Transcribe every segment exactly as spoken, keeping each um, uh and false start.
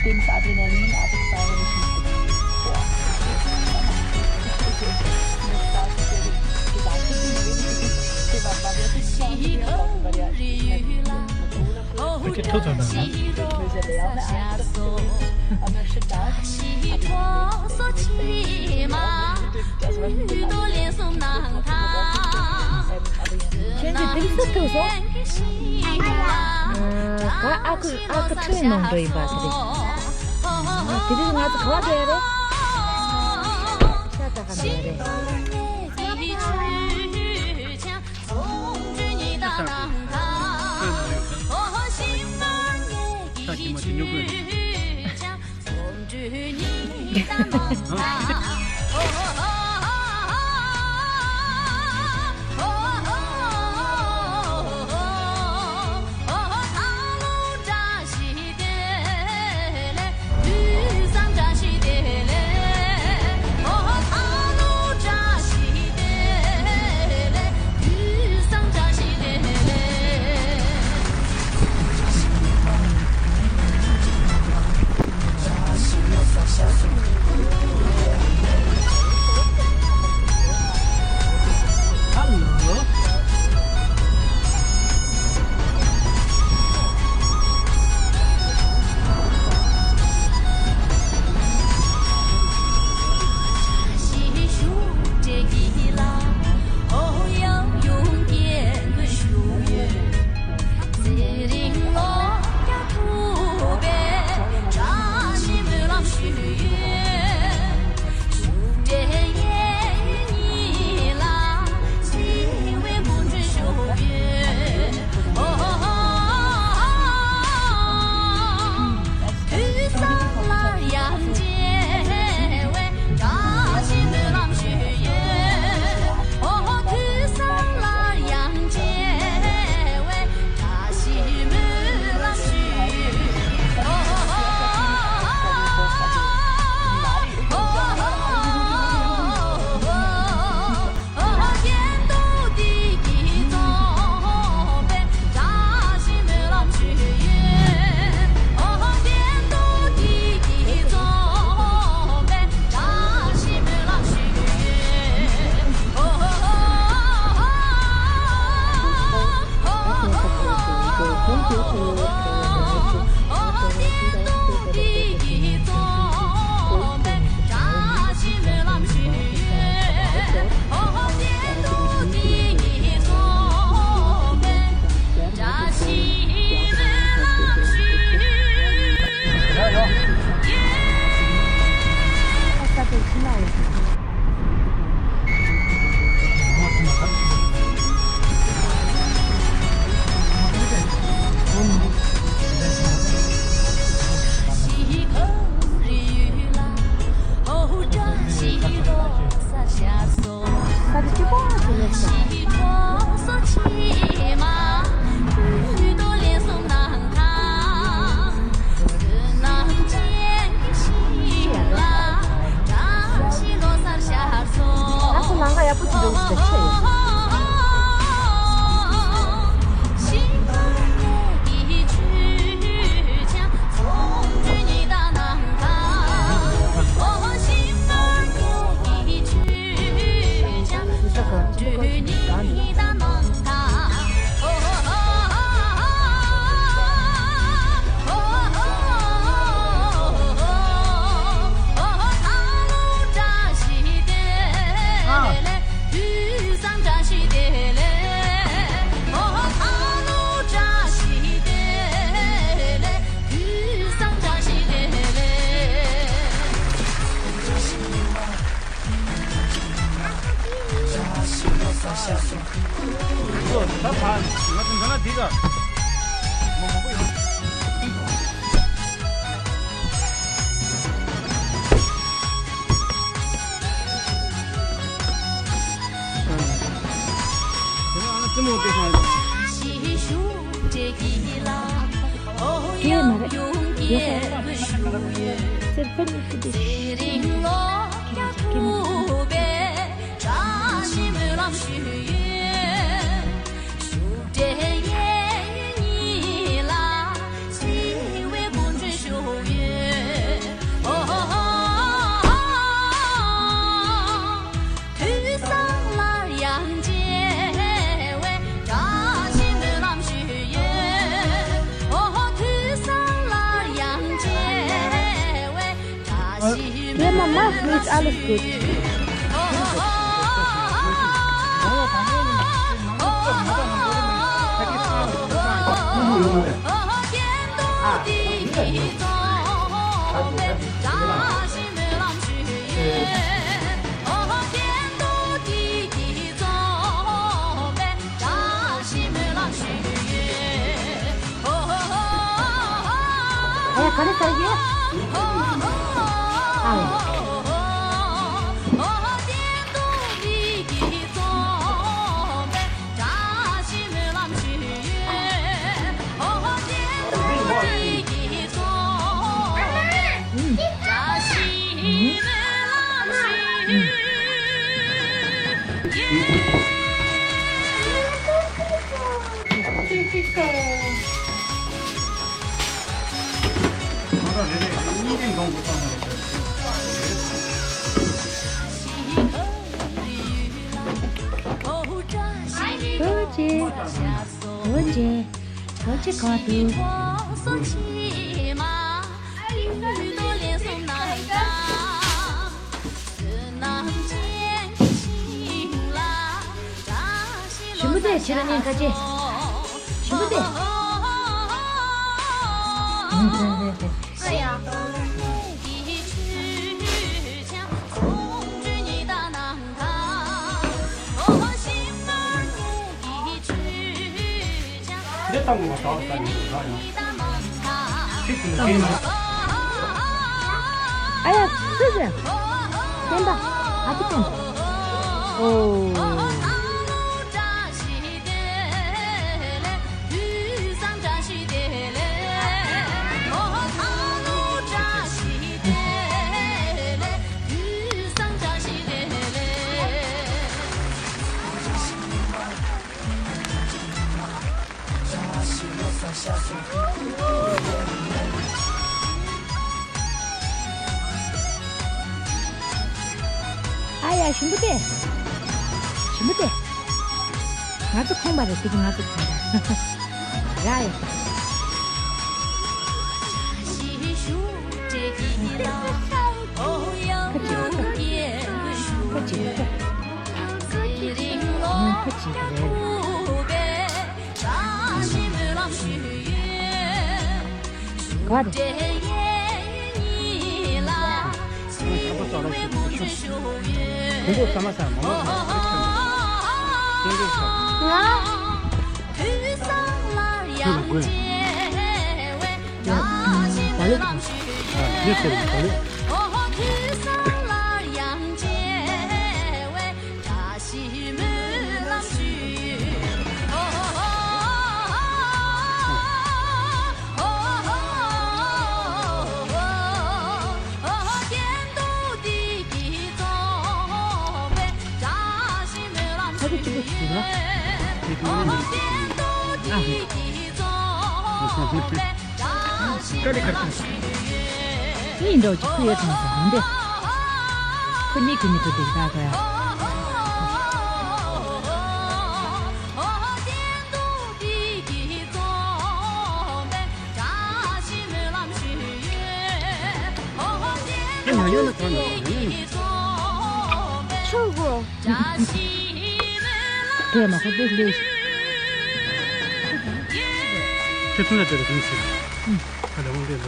Ins Adrenalin, aber es war aber nicht mit. Boah, das ist so eine starke Serie. Die ganze Serie, die war, war wirklich stark. Wir haben auch über der Böse Leone einfach so. Aber schon da. Das war schon ཁྱེད་ཀྱི་དེ་སུ་ཐུག་སོང་། ཨ་ཨ་ཁུ་ཨ་ཁུ་ཁྲིན་ནང་འགྲོ་ཡིན་པ་དེ་རེད། དེ་རིང་ང་ཚོ་ག་པར་བསྡད་རེད། ཤ་ད་ག་འདྲ་རེད། ཤ་ཞིམ་མ་ཅིག་ཉོ་དགོས་རེད། ཨ་ཁུ་ལང་ཀ་ཡག་པོ་ཅིག་འདུག་ཟེར་ཆེ་ཡོད། ད་ཕ་ང་ཚོ་འདི་ལ་འདི་ག Ja, Mama, mir ist alles gut. ཨ་ཡ། ག་རེ་ཟེར་གྱི། ཨ་ཡ། ཨོ་ཅེ། ཨོ་ཅེ། ཨོ་ཅེ་གང་འདུག། ཞུ་མི་དེ་ཁྱེད་རང་ཉིད་ཁ་ཆེ། ཞུ་མི་དེ། འདི་བཏང་དགོས་པ་ཟླ་བ་ཟླ་ནས་ཟླ་ཡང་ཁྲིད་དུ་ཁྲིད་མ། ཨ་ཡ། སུ་ཟེར། བསྟན་པ། ཨ་ཅེ་བསྟན་པ། ཨོ། ཨ་ཡ། ཞིམ་པོ་སྟེ། ཞིམ་པོ་སྟེ། ང་ཚོ་ཁོམ་པ་རེད། དེ་གི་ང་ཚོ་ཁོམ་པ་ར་ཡ། ཁ་ཅིག་ཁ་ཅིག་ཁ་ཅིག་རེད། ག་རེ། ཁོང་ཚོ་ས་མ་ས་མ་མ་ང་། ཁྱོད་ལ་དགོས། ཡ། ད་ལེ། ཨ། འདི་ཟེར་ད་ལེ། ཨ། ཀ་ལི་ཀ་ལི། ངའི་འདྲ་བོ་ཅིག་ཁུ་ཡོད་ཙང་ཟེར་ཡིན་ཏེ། ཁུ་ནི་ཁུ་ནི་ཁུ་འདུག་ད་གོ་ཡ། ཨ་ཉོ་ཉོ་ན་གང་ནས་ཉོ་ཉོ་ནས། ཆུ་གོ། དེ་མ་ཁོ་དེ་ལས། ཁྱེད་ཚོ་ལ་དེ་རེ་དོན་ཞིག་ཨ་ལས་འོང་དེ་ལ།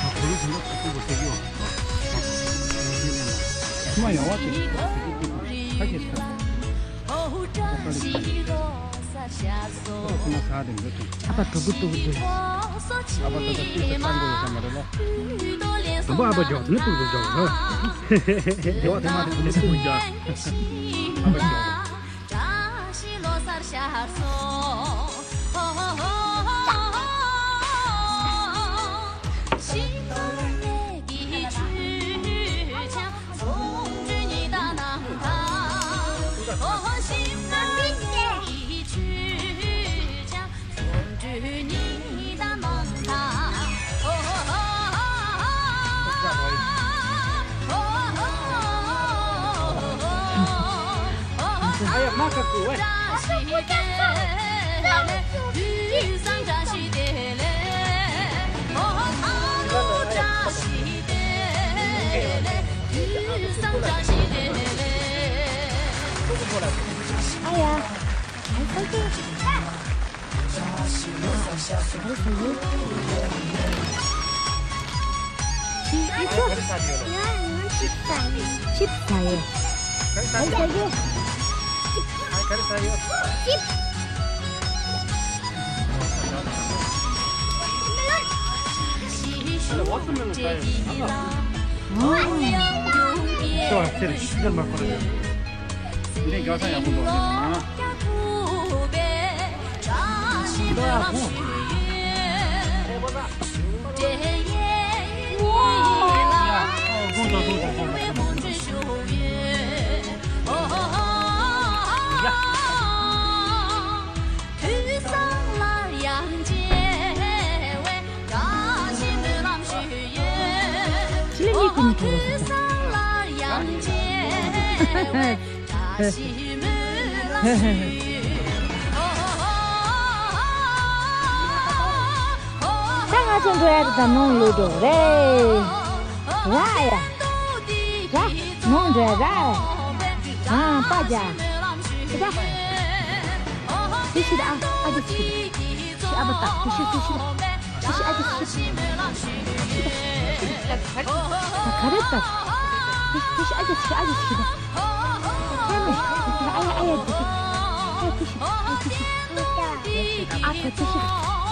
ཁོ་རང་ཚོ་ལ་ཚོགས་པ་ཟེར་གྱི་ཡོད། ཁྱི་མ་ཡང་བ་ཅིག་ཁ་ཁྱེར་ས། ཁོ་ཁ་ལི་ཁ་ལི། ཁོ་ཁོ་ན་ས་དེ་འདྲ་དུ། ཨ་ཕ་དུ་གུ་དུ་གུ་དུ། ཨ་ཕ་ད་ལྟ་དུས་ཚོད་ཚང་དགོས་ཡོད་ས་མ་རེད་ལ། དུམ་བུ་ཨ་ཕ་མགྱོགས་ནི་དུ་གུ་མགྱོགས་ལ། རྒྱལ་བ་ཐེངས་མ་དེ་དུ་གུ་མགྱོགས། ཨ་ཕ་མགྱོགས། ཨ་ཡ་མ་ཁ་ཁུ་ཝེ། ཆིབས་ཟ་ཡོད། ཆིབས་ཟ་ཡོད། ཆིབས་ཟ་ཡོད། ཆིབས། ཆི་ལ་ནི་ཀུན་ཐོ། ད་ང་ཚོ་འགྲོ་ཡ་དེ་ད་ནང་ལོག་འགྲོ་རེད། ར་ཡ། ར། ནང་འགྲོ་ཡ་ར། ཨ་པ་རྒྱ། ད། དེ་ཤི་ད་ཨ་ཨ་ཅེ་ཤི། ཤི་ཨ་པ་ད་དེ་ཤི་དེ་ཤི། དེ་ཤི་ཨ་ཅེ་ཤི། ཤི་ད། ཤི་ད། ག་རེ་ད། དེ་ཤི་ཨ་ཅེ་ཤི་ཨ་ཅེ་ཤི་ད། ཨ་ཡ་ཨ་ཡ་དེ་ཤི། ཨ་དེ་ཤི་ཨ་དེ་ཤི། ཨ་ད་དེ་ཤི།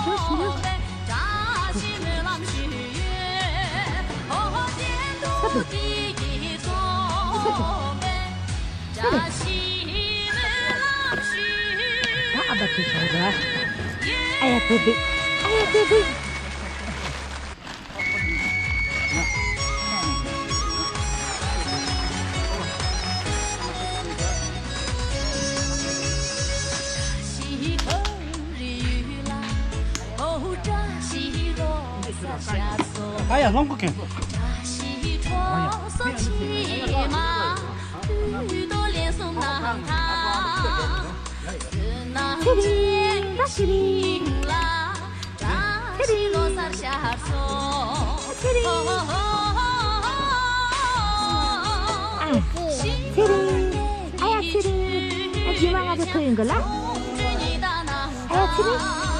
འགྲོ་ཤི་འགྲོ་ཤི། ས་དེ། ས་དེ། ད་ཨ་པ་དེ་བྱུང་ར། ཨ་ཡ་དེ་དེ། ཨ་ཡ་དེ་དེ། ཨ་ཡ་ལོང་གོ་ཁེན། ཚེ་རིང་། ད་ཚེ་རིང་། ཚེ་རིང་། ཚེ་རིང་། ཨ་ཚེ་རིང་། ཨ་ཚེ་རིང་། ཨ་རྗེས་མ་ང་ཚོ་ཐུག་ཡོང་གི་ལ། ཨ་ཡ་ཚེ་རིང་།